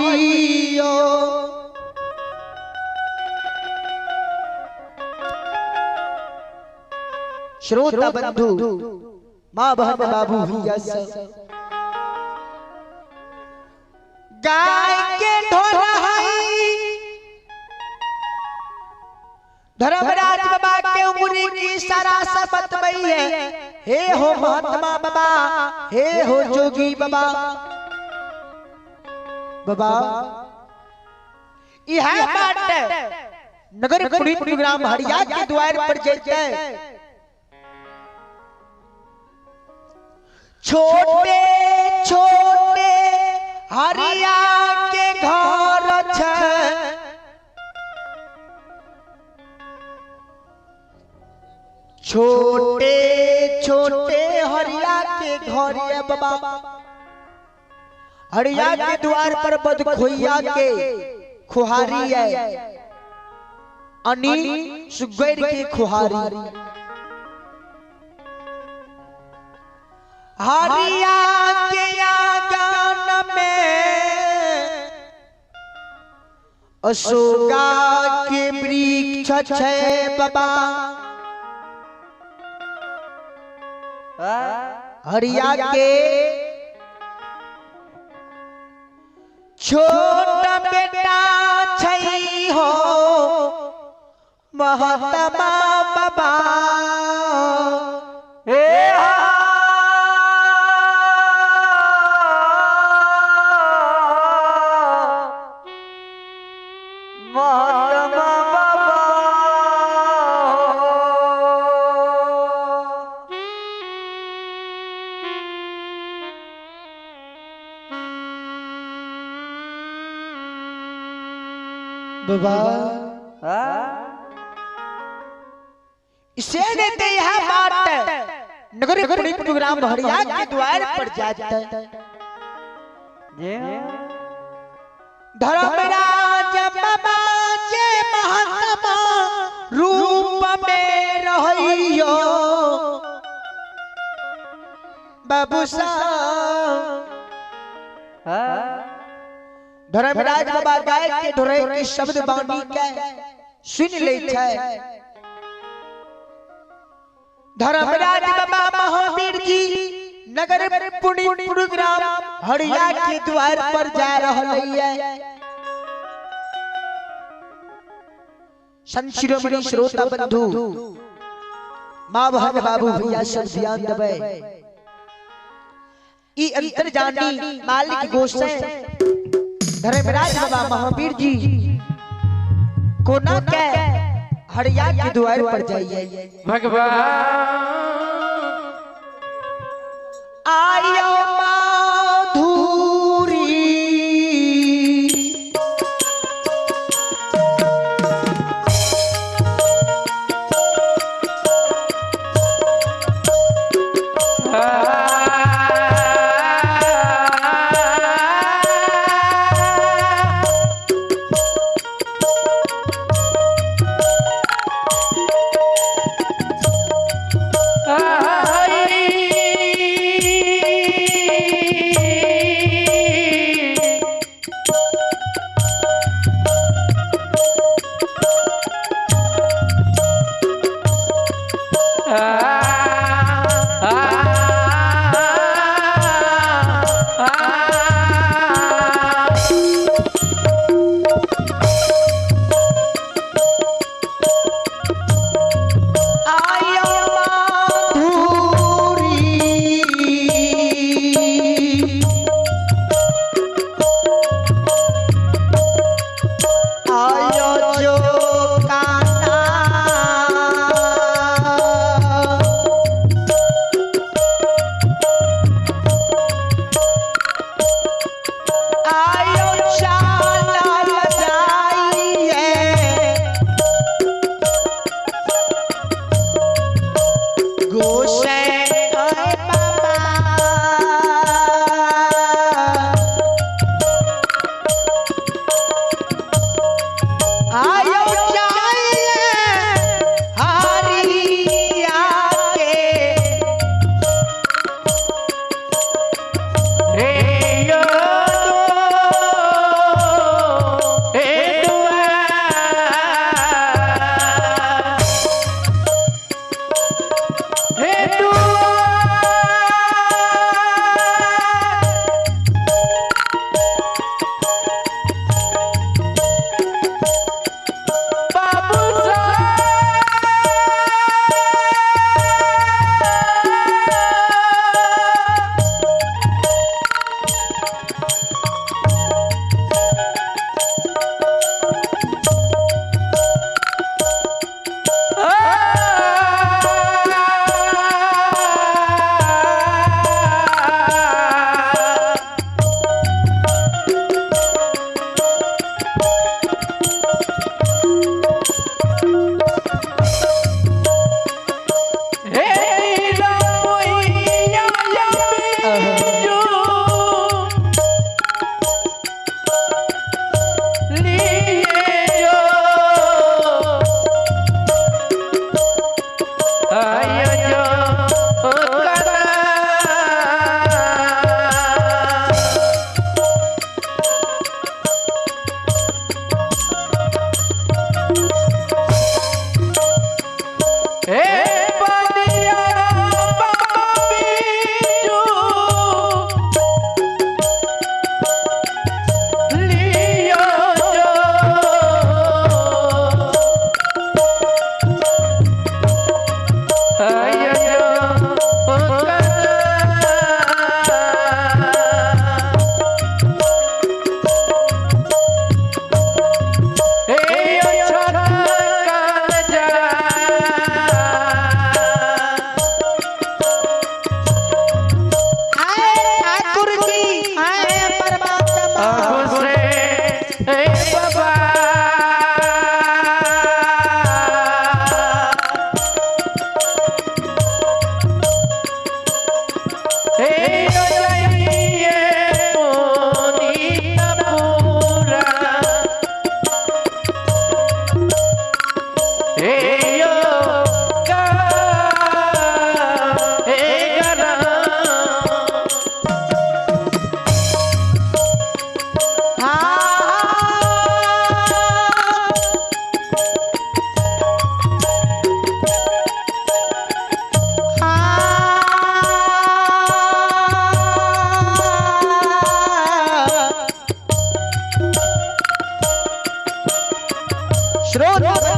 रहैयो। श्रोता बंधु माँ बहन बाबू भैया सब गाय के ढोरहई धर्मराज बाबा के उंगली की सारा सब बतबई है। हे हो महात्मा बाबा, हे हो जोगी बाबा, बाबा यह बात नगर पुनीत ग्राम हरिया के द्वार पर जैते छोटे छोटे हरिया के घर छे, छोटे छोटे हरिया के घर ये बाबा। हरिया के द्वार पर बदखोइया के खुहारी है, अनी सुगैर के खुहारी। हरिया के आंगन में अशोका के वृक्ष छे बाबा। हरिया के छोट बेटा छै हो महात्मा बाबा। हे महात्मा बाबा, बाबा इसे देते यह बात नगर पुनीत ग्राम हरिया के द्वार पर जाते धर्मराज बाबा जे महात्मा रूप में रहियो बाबू साहब। धर्मराज बाबा गाय के ढोरे के शब्द बानी के सुन ले छे। धर्मराज बाबा महावीर जी नगर पुनीत ग्राम हरिया के द्वार पर जा रहे है। संत शिरोमणि श्रोता बंधु माँ बहन बाबू भैया सब ध्यान देबै। ई अंतर जानी मालिक गोसाई धर्मराज बाबा महावीर जी कोना के हरिया के द्वार पर जाइए। भगवान आयो माधुरी रे यो।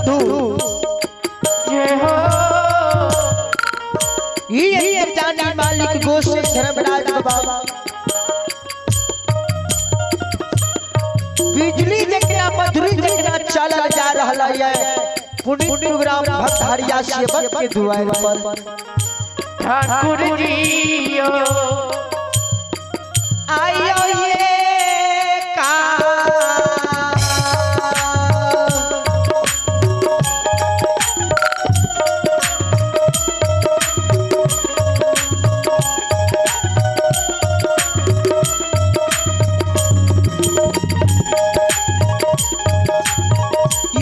साधु जय हो। ये जानी मालिक गोसाई धर्मराज बाबा बिजली जकरा मधुरी जकरा चलल जा रहा है पुनीत प्रोग्राम भक्त हरिया सेवक के दुआर पर। ठाकुर जी यो आयो ये का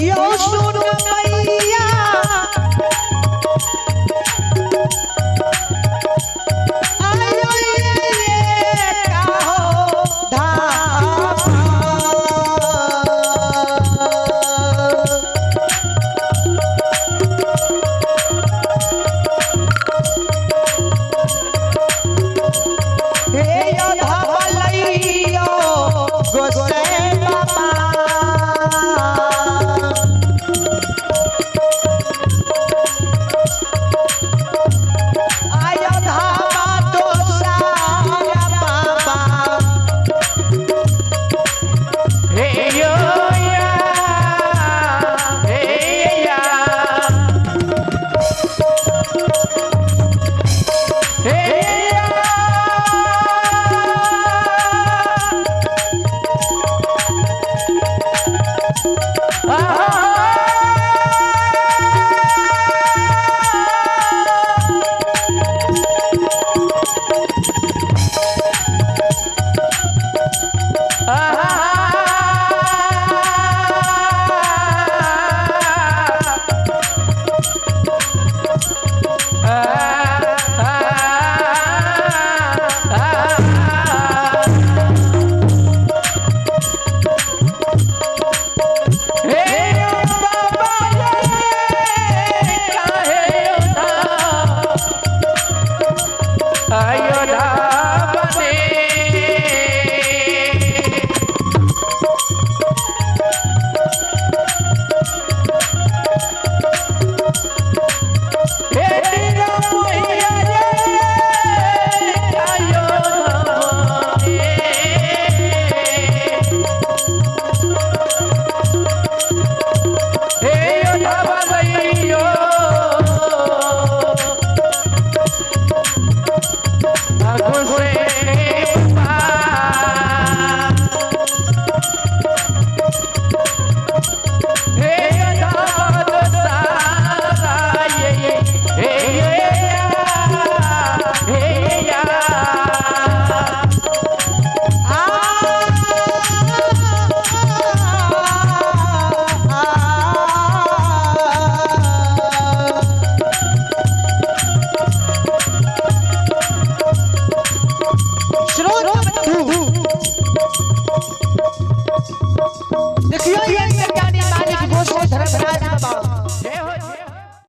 यो सुन मैया आयो ये का हो धाम। हे यो धाम लइयो गोसाई बाबा।